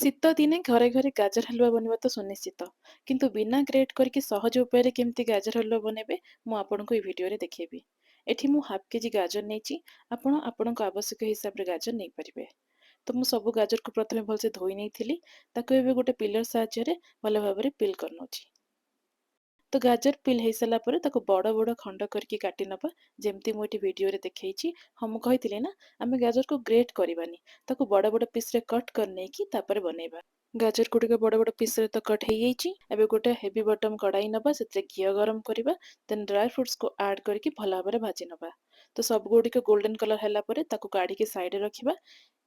ଶୀତ ଦିନେ ଘରେ ଘରେ ଗାଜର ହାଲୁଆ ବନିବା ତ ସୁନିଶ୍ଚିତ, କିନ୍ତୁ ବିନା ଗ୍ରେଟ୍ କରିକି ସହଜ ଉପାୟରେ କେମିତି ଗାଜର ହାଲୁଆ ବନେଇବେ, ମୁଁ ଆପଣଙ୍କୁ ଏଇ ଭିଡ଼ିଓରେ ଦେଖେଇବି। ଏଠି ମୁଁ ହାଫ୍ କେଜି ଗାଜର ନେଇଛି। ଆପଣ ଆପଣଙ୍କ ଆବଶ୍ୟକ ହିସାବରେ ଗାଜର ନେଇପାରିବେ। ତ ମୁଁ ସବୁ ଗାଜରକୁ ପ୍ରଥମେ ଭଲସେ ଧୋଇ ନେଇଥିଲି। ତାକୁ ଏବେ ଗୋଟେ ପିଲର ସାହାଯ୍ୟରେ ଭଲ ଭାବରେ ପିଲ୍ କରିନେଉଛି। ତ ଗାଜର ପିଲ୍ ହେଇସାରିଲା ପରେ ତାକୁ ବଡ଼ ବଡ଼ ଖଣ୍ଡ କରିକି କାଟି ନେବା, ଯେମିତି ମୁଁ ଏଠି ଭିଡ଼ିଓରେ ଦେଖେଇଛି। ହଁ, ମୁଁ କହିଥିଲି ନା, ଆମେ ଗାଜରକୁ ଗ୍ରେଟ୍ କରିବାନି, ତାକୁ ବଡ଼ ବଡ଼ ପିସ୍ରେ କଟ୍ କରିନେଇକି ତାପରେ ବନେଇବା। ଗାଜର ଗୁଡ଼ିକ ବଡ଼ ବଡ଼ ପିସ୍ରେ ତ କଟ୍ ହେଇଯାଇଛି। ଏବେ ଗୋଟେ ହେଭି ବଟମ୍ କଡ଼ାଇ ନେବା, ସେଥିରେ ଘିଅ ଗରମ କରିବା, ଦେନ୍ ଡ୍ରାଏ ଫ୍ରୁଟ୍ସକୁ ଆଡ଼୍ କରିକି ଭଲ ଭାବରେ ଭାଜି ନେବା। ତ ସବୁ ଗୁଡ଼ିକ ଗୋଲ୍ଡେନ୍ କଲର୍ ହେଲା ପରେ ତାକୁ କାଢ଼ିକି ସାଇଡ଼ରେ ରଖିବା।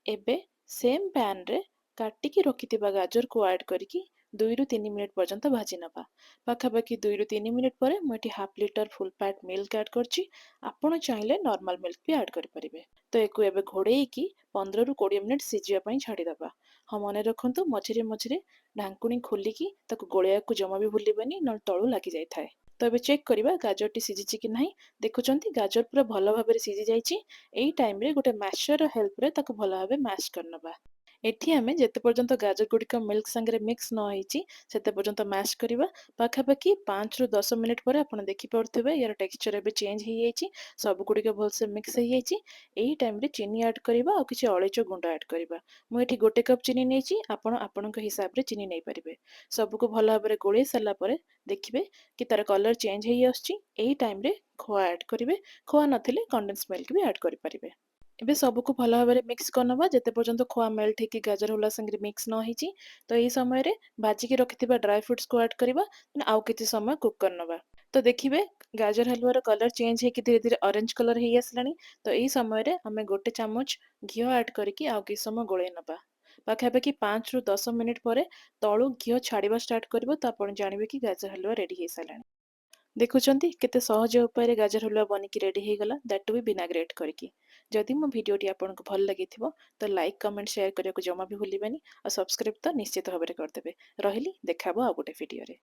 ଏବେ ସେମ୍ ପ୍ୟାନ୍ରେ କାଟିକି ରଖିଥିବା ଗାଜରକୁ ଆଡ଼୍ କରିକି 2ରୁ 3 ମିନିଟ୍ ପର୍ଯ୍ୟନ୍ତ ଭାଜି ନେବା। ପାଖାପାଖି 2ରୁ 3 ମିନିଟ୍ ପରେ ମୁଁ ଏଠି ହାଫ୍ ଲିଟର ଫୁଲ୍ ଫ୍ୟାଟ୍ ମିଲ୍କ ଆଡ଼୍ କରିଛି। ଆପଣ ଚାହିଁଲେ ନର୍ମାଲ ମିଲ୍କ ବି ଆଡ଼୍ କରିପାରିବେ। ତ ୟାକୁ ଏବେ ଘୋଡ଼େଇକି 15ରୁ 20 ମିନିଟ୍ ସିଝିବା ପାଇଁ ଛାଡ଼ିଦେବା। ହଁ, ମନେ ରଖନ୍ତୁ, ମଝିରେ ମଝିରେ ଢାଙ୍କୁଣୀ ଖୋଲିକି ତାକୁ ଗୋଳେଇବାକୁ ଜମା ବି ଭୁଲିବେନି, ନହେଲେ ତଳୁ ଲାଗିଯାଇଥାଏ। ତ ଏବେ ଚେକ୍ କରିବା ଗାଜରଟି ସିଝିଛି କି ନାହିଁ। ଦେଖୁଛନ୍ତି, ଗାଜର ପୁରା ଭଲ ଭାବରେ ସିଝି ଯାଇଛି। ଏଇ ଟାଇମ୍ରେ ଗୋଟେ ମ୍ୟାସର ହେଲ୍ପରେ ତାକୁ ଭଲ ଭାବେ ମ୍ୟାଶ କରିନେବା। ଏଠି ଆମେ ଯେତେ ପର୍ଯ୍ୟନ୍ତ ଗାଜର ଗୁଡ଼ିକ ମିଲ୍କ ସାଙ୍ଗରେ ମିକ୍ସ ନ ହେଇଛି, ସେତେ ପର୍ଯ୍ୟନ୍ତ ମ୍ୟାଶ କରିବା। ପାଖାପାଖି 5ରୁ 10 ମିନିଟ୍ ପରେ ଆପଣ ଦେଖିପାରୁଥିବେ, ୟାର ଟେକ୍ସଚର ଏବେ ଚେଞ୍ଜ ହେଇଯାଇଛି, ସବୁ ଗୁଡ଼ିକ ଭଲସେ ମିକ୍ସ ହେଇଯାଇଛି। ଏଇ ଟାଇମ୍ରେ ଚିନି ଆଡ଼୍ କରିବା ଆଉ କିଛି ଅଳେଇଚ ଗୁଣ୍ଡ ଆଡ଼୍ କରିବା। ମୁଁ ଏଠି 1 କପ୍ ଚିନି ନେଇଛି। ଆପଣ ଆପଣଙ୍କ ହିସାବରେ ଚିନି ନେଇପାରିବେ। ସବୁକୁ ଭଲ ଭାବରେ ଗୋଳେଇ ସାରିଲା ପରେ ଦେଖିବେ କି ତାର କଲର୍ ଚେଞ୍ଜ ହେଇ ଆସୁଛି। ଏଇ ଟାଇମ୍ରେ ଖୋଆ ଆଡ଼୍ କରିବେ। ଖୋଆ ନଥିଲେ କଣ୍ଡେନ୍ସ ମିଲ୍କ ବି ଆଡ଼୍ କରିପାରିବେ। ଏବେ ସବୁକୁ ଭଲ ଭାବରେ ମିକ୍ସ କରିନେବା, ଯେତେ ପର୍ଯ୍ୟନ୍ତ ଖୋଆ ମେଲ୍ଟ ହେଇକି ଗାଜର ହାଲୁଆ ସାଙ୍ଗରେ ମିକ୍ସ ନ ହେଇଛି। ତ ଏହି ସମୟରେ ଭାଜିକି ରଖିଥିବା ଡ୍ରାଏ ଫ୍ରୁଟ୍ସକୁ ଆଡ଼୍ କରିବା, ଆଉ କିଛି ସମୟ କୁକ୍ କରିନେବା। ତ ଦେଖିବେ, ଗାଜର ହାଲୁଆର କଲର୍ ଚେଞ୍ଜ ହେଇକି ଧୀରେ ଧୀରେ ଅରେଞ୍ଜ କଲର୍ ହେଇ ଆସିଲାଣି। ତ ଏହି ସମୟରେ ଆମେ 1 ଚାମଚ ଘିଅ ଆଡ଼୍ କରିକି ଆଉ କିଛି ସମୟ ଗୋଳେଇ ନେବା। ପାଖାପାଖି 5ରୁ 10 ମିନିଟ୍ ପରେ ତଳୁ ଘିଅ ଛାଡ଼ିବା ଷ୍ଟାର୍ଟ କରିବ, ତ ଆପଣ ଜାଣିବେ କି ଗାଜର ହାଲୁଆ ରେଡ଼ି ହେଇସାରିଲାଣି। ଦେଖୁଛନ୍ତି, କେତେ ସହଜ ଉପାୟରେ ଗାଜର ହାଲୁଆ ବନିକି ରେଡ଼ି ହେଇଗଲା, that two ବି ବିନା ଗ୍ରେଟ୍ କରିକି। ଯଦି ମୋ ଭିଡ଼ିଓଟି ଆପଣଙ୍କୁ ଭଲ ଲାଗିଥିବ, ତ ଲାଇକ୍, କମେଣ୍ଟ, ସେୟାର କରିବାକୁ ଜମା ବି ଭୁଲିବେନି ଆଉ ସବସ୍କ୍ରାଇବ୍ ତ ନିଶ୍ଚିତ ଭାବରେ କରିଦେବେ। ରହିଲି, ଦେଖା ହେବ ଆଉ ଗୋଟେ ଭିଡ଼ିଓରେ।